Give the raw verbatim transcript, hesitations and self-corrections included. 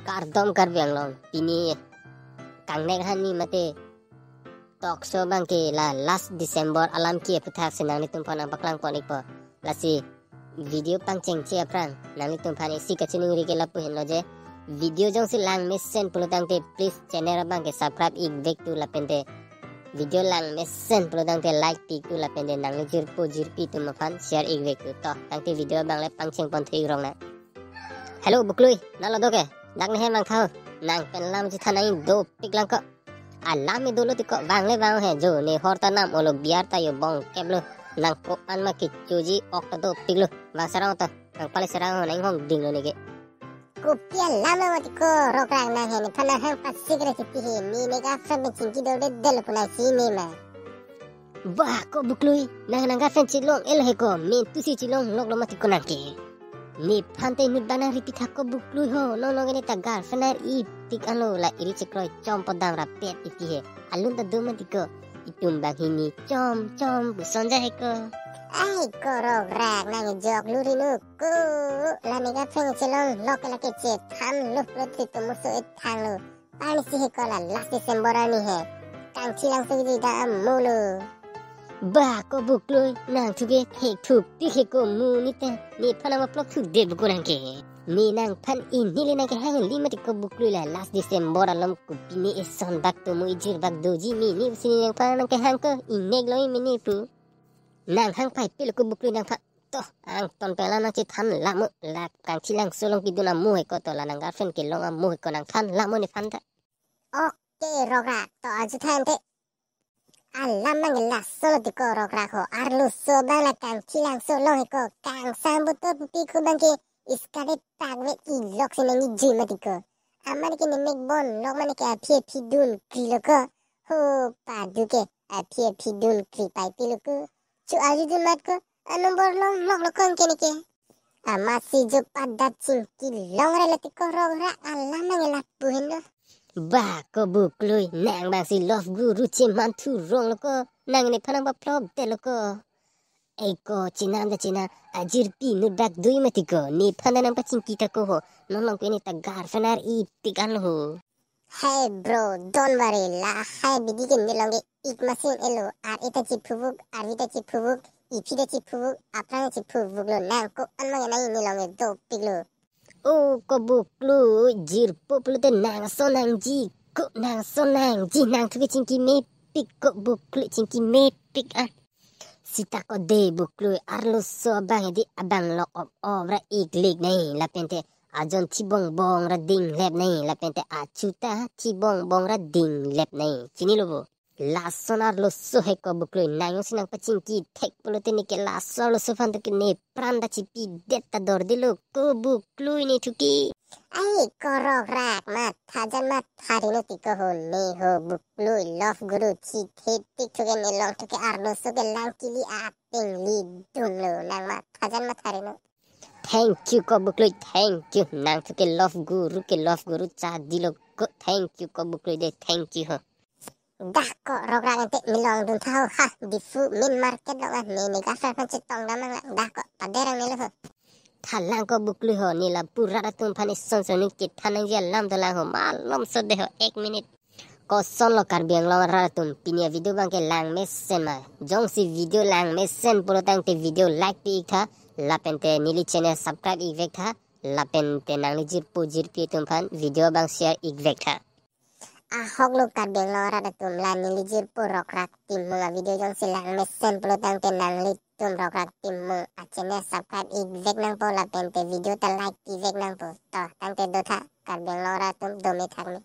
Kardom Karbi Anglong, pini kangnek hani mate talk show abangke la last December alam ke aphuthak si nanglitum aphan nangpaklang pon ikpo. Lasi video pangchengche aphrang nanglitum aphan isi kachiningri ke lapu henlo je, video jongsi lang mesen pulotangte please channel abangke subscribe ik vek tu lapente video lang mesen pulotangte like pi ik tu lapente nangli jirpo jirpi atum aphan share ik vek tu. To, tangte video abang le pangcheng pon thu ik rong na. Hello Buklui, nalo do ke? Dak ne hem ang thau. Nang pen lam chethan nang dopik lang ko. Alam me dolo ti ko vang le vang he jo, ne hor ta nam olo, biar ta jo bong kep lo. Nang ko-an ma kechoji ok ta dopik lo. Vang serang to. Nang pale serang ho, nang hong ding lo ne ke. Kopi alam lo mati ko Rokrak, nang he nephan nang hang pasik re titi he, ne ne girlfriend pen chingki dolo de lo pu nang si me ma. Bah ko Buklui, nang nang girlfriend chelong el he ko, men tu si chelong lok lo mati ko nang ke. Nephan te inut bana repeat ha ko Buklui ho, nong nong ne ta girlfriend ar ipik alo, la iri chekroi chom po dam rapet iti he. Alun ta do mati ko, itum banghini chom chom pu sonja he ko. Ai ko Rokrak, nang jok luri nu ko, la ne girlfriend chelong lok la ke chethan lo, lo thi tu muso ethang lo. Pani si he ko la last December arni he. Kangthi langso ji da amu lo. Bah ko Buklui, nang thu ke thek thupik he ko mu ni te. Nephan nang maplok thu de bu ko nang ke. Ne nangphan ini le nang ke hang li mati ko Buklui, la last December alom kopi ne eson bak tu mu ijir bak doji, ne ne si ne nangphan nang ke hang ko, ingnek lo me ne pu. Nang hang pai pil ko Buklui nangphan. To, angton pen la nang chethan lamo, la kangthi langso along kidun amu he ko, to la nang girlfriend kelong amu he ko, nang than lamo nephan ta. Oke Rokrak, to aju than te. Alam abang laso lo ti ko Rokrak ho, arloso abang la kangthi langso along he ko, kangsam butur pupi ko abangke iskade pakve ilok si nang ijui mati ko. Amar ke ne mek bon lok mane ke aphi aphi dun kri lo ko. Ho padu ke aphi aphi dun kri pai pi lo ko. Chu aju dun mat ko, anumber long lok lo ko anke ne ke. Amat si jo padat chingki long re lo ti ko Rokrak, alam abang lapu henlo. Bah ko Buklui, nang bang si love guru cheman thu rong lo ko, nang nephan nang paplop de lo ko. Ei ko, chinam da chinam, ajirpi inut bak dui mati ko, nephan ta nang pachingki ta ko ho, nong nong ke ne ta girlfriend ar ipik an lo ho. Hey bro, don't worry, lahai abidi ke ne long ke ik masin elo, ar eta chiphuvuk, arvi ta chiphuvuk, iphi ta chiphuvuk, aphrang ta chiphuvuk lo, nang ko-an ma ke nang ne long ke dopik lo. O ko Buklui, jirpo pulote nang ason nangji, ko nang ason nangji, nang thu ke chingki mepik ko Buklui, chingki mepik ah. Sita ko de Buklui, arloso abang hedi abang lok op op ra ik lik nai, lapente ajon thi bong bong ra ding lep nai, lapente achu ta thi bong bong ra ding lep nai. Chini lo bo. Lason arloso he ko Buklui, nang jongsi nang pachingki thek pulote ne ke laso arloso aphan to ke ne pran ta chipi det ta dor de lo ko Buklui ne thu ke. Ai ko Rokrak, matha jan matha ri no ti ko ho, ne ho Buklui love guru chi the tik thu ke ne long thu ke arloso ke lang kili ateng li dung lo, nang matha jan matha ri no. Thank you ko Buklui, thank you. Nang thu ke love guru ke love guru cha di lo ko, thank you ko Buklui de, thank you ho. Dah ko Rokrak ente ne long dun tha ho ha, Diphu main market long ah, ne ne girlfriend aphan chetong dam nang lang, dah ko, paderang ne lo ho. Tha lang ko Buklui ho, ne lapu rat atum aphan ison son ne chethan nangji alam do lang ho, malom so de ho, ek minute. Koson lo Karbi Anglong rat atum, pini a video abang ke lang mesen ma. Jongsi video lang mesen pulotangte video like pi ik tha, lapente neli channel subscribe ik vek tha, lapente nangli jirpo jirpi atum aphan video abang share ik vek tha. Ahok lo Karbi Anglong rat atum, la neli jirpo Rokrak Timung a video jongsi lang mesen pulotangte nanglitum Rokrak Timung a channel subscribe ik vek nangpo, lapente video ta like pi vek nangpo. To, tangte do tha Karbi Anglong rat atum, dome thak me.